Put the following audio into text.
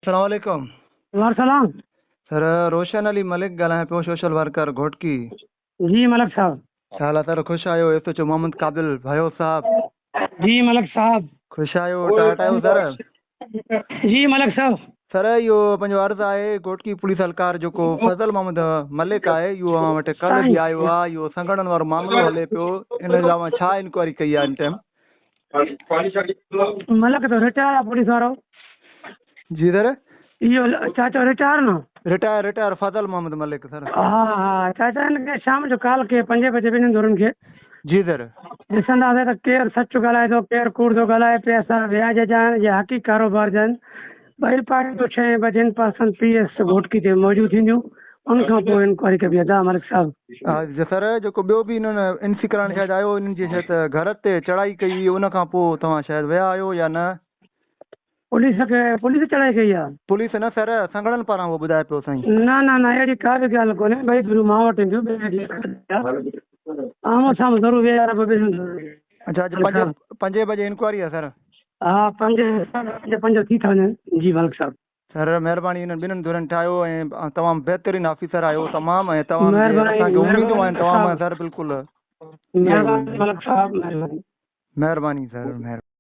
السلام عليڪم. وعليڪم السلام. سر روشن علي ملڪ ڳالهايان پيو سوشل ورڪر گهوٽڪي. جي ملڪ صاحب. ڇا حال آ سر خوش آهيو ايس ايڇ او محمد قابل ڀيو صاحب. جي ملڪ صاحب. خوش آهيو ٽاٽ آهيو سر. جي ملڪ صاحب. سر اهو پنهنجو عرض آهي گهوٽڪي پوليس اهلڪار جيڪو فضل محمد ملڪ آهي اهو اوهان وٽ ڪلهه به آيو آهي اهو سنگهڙن وارو معاملو هلي پيو ان جا اوهان ڇا انڪوائري ڪئي آهي ان ٽائيم. ملڪ ته رٽائر آ پوليس وارو. جي سر. اهو چاچو رٽائر نه. رٽائر رٽائر فضل محمد ملڪ سر. ها ها چاچا هن کي شام جو ڪال ڪي پنجين بجي ٻنهي ڌرين کي. جي سر. ڏسنداسين ته ڪير سچ ڳالهائي ٿو ڪير ڪوڙ ٿو ڳالهائي پئسا وياج جا آهن يا حقيقي ڪاروبار جا آهن. ٻئي پارٽيون ڇهين بجي in person P S Ghotki تي موجود ٿينديون ان کان پوء انڪوائري ڪبي ادا ملڪ صاحب. ها سر جيڪو ٻيو به انهن ان سي ڪرائڻ شايد آيو انهن جي شايد گهر تي چڙهائي ڪئي هئي ان کان پوء توهان شايد ويا آهيو يا نه. پوليس کي پوليس چڙهائي ڪئي آ. پوليس نه سر سنگهڙن پاران اهو ٻڌائي پيو سائين. نه نه نه اهڙي ڪا به ڳالهه ڪونهي ٻئي ڌريون مان وٽ اينديون ٻئي آمهون سامهون ضرور ويهاربو ٻنهي ڌرين کي. اڇا اڄ پنجين بجي انڪوائري آ سر. ها پنج ساڍا پنج پنج ٿي ٿا وڃن جي ملڪ صاحب. سر مهرباني انهن ٻنهن ڌرين ٺاهيو ۽ تمام بهترين آفيسر آهيو تمام ۽ توهان جي اسان کي اميدون آهن توهان مان سر بلڪل مهرباني ملڪ صاحب مهرباني. مهرباني سر مهرباني.